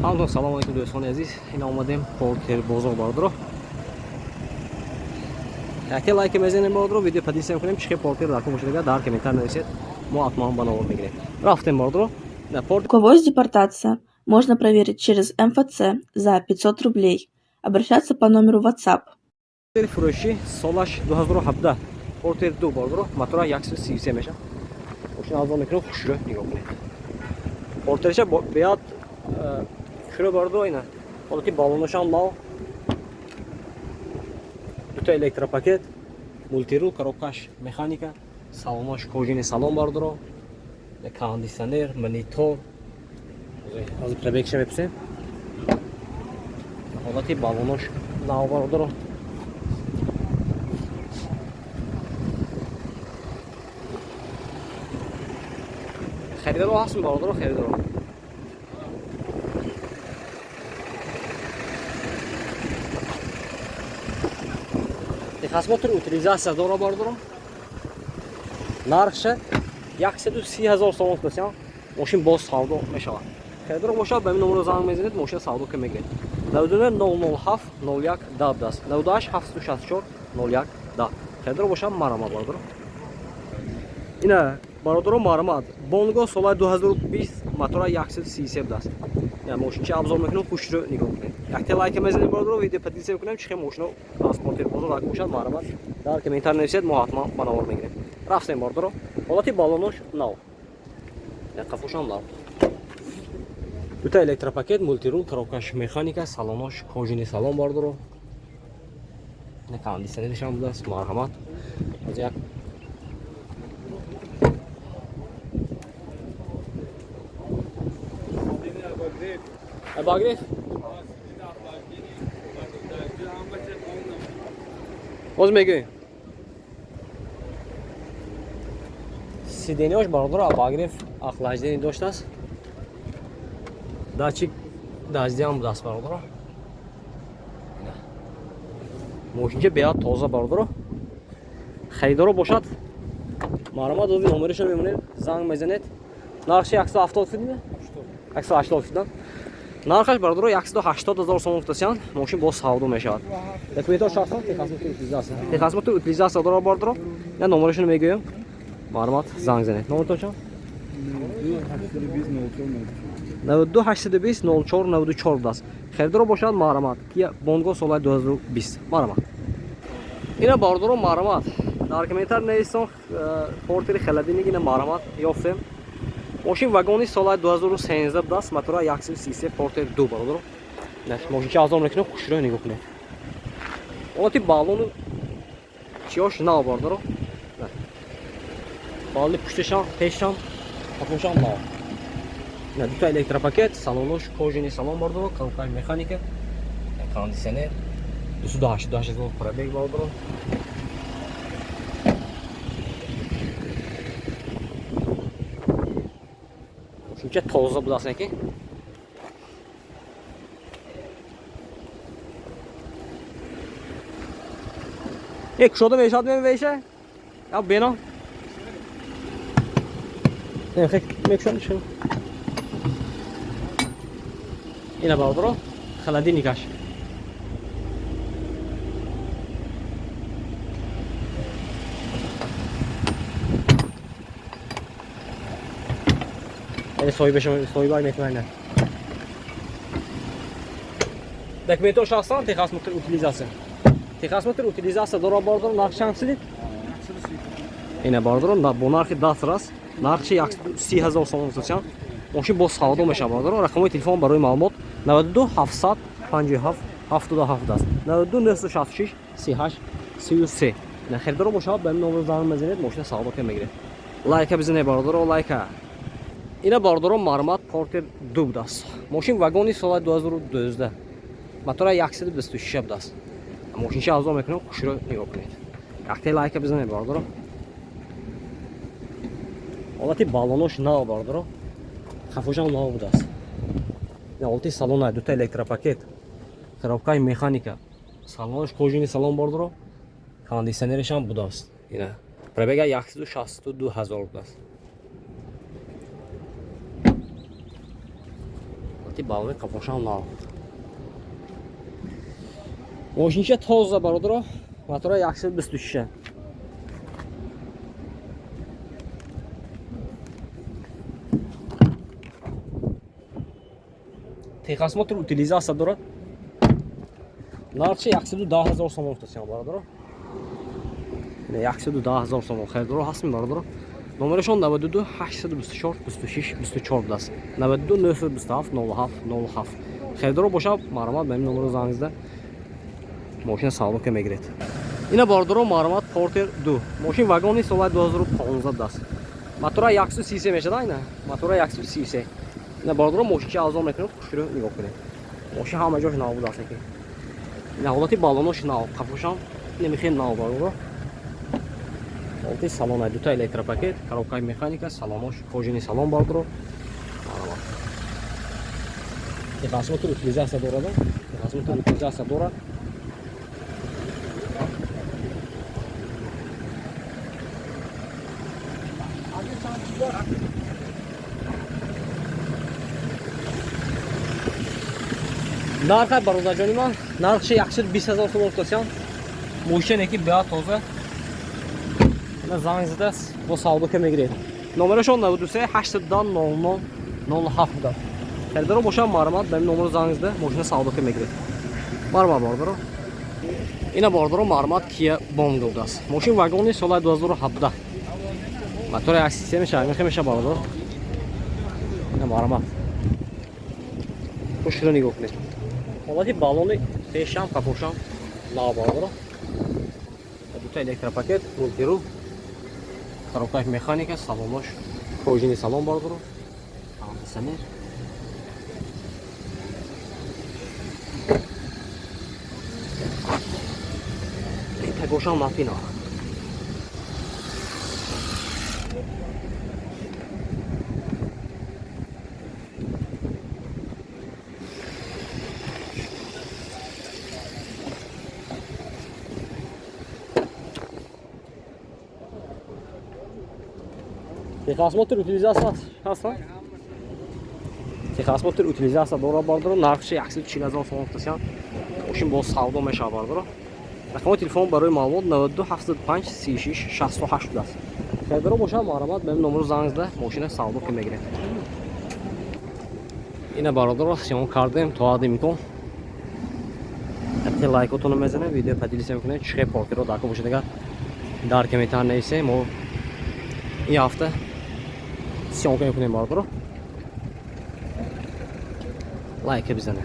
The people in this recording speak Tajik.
Ҳамдон, салом алейкум, дӯстони азиз. Ин омадем Портер бозор, бародаро. Яке лайк мезанем, бародаро, видео поделиться мекунем. Чӣ хел Портер дар кун бошад, дар комментар нависед, мо ҳатман ба навор мегирем. Рафтем, бародаро. У кого есть депортация, можно проверить через МФЦ за 500 рублей. Обращаться по номеру WhatsApp. Портер фурӯшӣ, солаш 2017, Портер 2, бародаро, мотора 133 меша. Мошин обзор мекунем, хушрӯ нигоҳ кунед. Портерша беяд хушрӯ, бародаро, ина. Ҳолати баллонашам нав. Дута электропакет, мультирул, коробкаш механика, салонаш кожаный салон, бародаро. Кондиционер, монитор. Ҳозир пробегша мепурсем. Ҳолати баллонош нав, бародаро. Харидоро ҳастм, бародаро, харидоро. Техосмотр, утилизация дора, бародаро. Нархша 130 ҳазор сомон кусям, мошин боз савдо мешавад. Харидоро бошад, ба ин номеро занг мезанед, мошин савдо ка мегиред. 99 007 01 10 аст. 98 764 01 10. Харидоро бошад, марҳамат, бародаро. Ина, бародаро, марҳамат. Бонго, солаи 2020, мотора 137 аст. Я мошинча обзор мекунем, хушрӯ нигоҳ кунед. Якте лайка мезанем, бародаро, видео поделиться мекунем. Чӣ хел мошино аз Портер бозор дар бошад, марҳамат, дар комментар нависед, мо ҳатман ба навор мегирем. Рафтем, бародаро. Ҳолати баллонош нав. Қафошам нав. Дута электропакет, мультирул, коробкаш механика, салонош кожаный салон, бародаро. Кондиционершам будааст, марҳамат. Аз як обогрев. Боз мегӯем. Сиденьяш, бародаро, обогрев, охлаждение доштааст. Датчик дождям будааст, бародаро. Мошинча беҳад тоза, бародаро. Харидоро бошад, марҳамат, ози номерашо мемонем, занг мезанед. Нархши 170 фидме? 180 фидан. Нархаш, бародаро, 180 ҳазор сомон гуфтасиян, мошин боз савдо мешавад. Документҳо шахсан, техосмотр, утилизация. Техосмотр, утилизация дора, бародаро. Я номерашонро мегӯям. Марҳамат, занг занед. Номертон чанд? 92 820 04 94 будааст. Харидоро бошад, марҳамат. Кия Бонго, солаи 2020. Марҳамат. Ина, бародаро, марҳамат. Дар комментар нависон Портери холодильник, ина, марҳамат, ёфтем. Мошин вагони, солаи 2013 будааст, мотора 133, Портер 2, бародаро. Мошинча обзор мекунем, хушрӯ нигоҳ кунед. Ҳолати баллону чиёш нав, бародаро. Баллони пушташам, пешам, қафошам нав. Дута электропакет, салонош кожаный салон, бародаро, коробкаи механика, кондиционер, 288 ҳазор пробег, бародаро. Мошинча тоза будааст неки. Е, кушода мешавад мевеша? Я бено. Не, хек мекушам чӣ? Ина, бародаро, холодильникаш. Яъне соҳибай метавонад. Документҳо шахсан, техосмотр, утилизация. Техосмотр, утилизация дора, бародаро, нарх чанд сидид? Ина, бародаро, бо нархи дастрас, нархши 130 ҳазор сомон гуфтасиям. Мошин боз савдо мешавад, бародаро. Рақамҳои телефон барои маълумот 92 757 77 аст. 92 966 38 33. На, харидоро бошад, ба ин номер занг мезанед, мошина савдо ка мегиред. Лайка бизанед, бародаро, лайка. Ина, бародаро, марҳамат, Портер 2 будааст. Мошин вагони, соли 2012. Мотора 126 будааст. Мошинча обзор мекунем, хушрӯ нигоҳ кунед. Якте лайка бизанед, бародаро. Ҳолати баллонош нав, бародаро. Қафошам нав будааст. Ҳолати салона, дута электропакет, коробкаи механика. Салонаш кожаный салон, бародаро. Кондиционерашам будааст. Ина. Пробега 162 ҳазор будааст. Ҳолати балони қафошам нав. Мошинча тоза, бародаро, мотора 126. Техосмотр, утилизация дорад. Нархи 110 000 сомон гуфтасиям, бародаро. 110 000 сомон. Харидоро ҳастем, бародаро. Номерашон 92 824 26 24 будааст. 92 927 07 07. Харидоро бошад, марҳамат, ба ин номеро занг зада мошина савдо ка мегиред. Ина, бародаро, марҳамат, Портер 2. Мошин вагони соли 2015 будааст. Мотора 133 мешавад, ина. Мотора 133. Ина, бародаро, мошинча арзон мекунем, хушрӯ нигоҳ кунед. Мошин ҳама ҷош нав будааст ки. Ина, ҳолати балонош нав, қафошам намехел нав, бародаро. Ҳолати салона, дута электропакет, коробкаи механика, салонош кожаный салон, бародаро. Марҳамат. Техосмотр, утилизация дорад. Техосмотр, утилизация дорад. Нарха, бародарҷони ман, нархши 120 000 сомон гуфтасиям. Мошине ки беҳад тоза. Ина, занг задааст, бо савдо ка мегиред. Номерашон 93 810 00 07 буда. Харидоро бошад, марҳамат, ба ин номеро занг зада мошина савдо ка мегиред. Марҳамат, бародаро. Ина, бародаро, марҳамат, Kia Bongo будааст. Мошин вагони соли 2017. Мотори 133 мешавад, мехе мешавад, бародаро. Ина, марҳамат. Хушро нигоҳ кунед. Ҳолати балони пешам, қафошам нав, бародаро. Дута электропакет, мультируль, коробкаи механика, салонош кожаный салон, бародаро. Кондиционер. Тагошам нафина. Техосмотр, утилизация ҳаст? Техосмотр, утилизация дорад, бародаро. Нархши 140 000 сомон гуфтасиям. Мошин боз савдо мешавад, бародаро. Рақами телефон барои маълумот 92 75 36 68 будааст. Харидоро бошад, марҳамат, ба ин номеро занг зада мошина савдо ки мегиред. Ина, бародаро, съёмка кардем то ҳадди имкон. Ҳатти лайкотонро мезанем, видео поделиться мекунем, чихе портеро дар бошад, агар дар комментар нависем, мо ин ҳафта съёмка мекунем, бародаро. Лайка бизанем.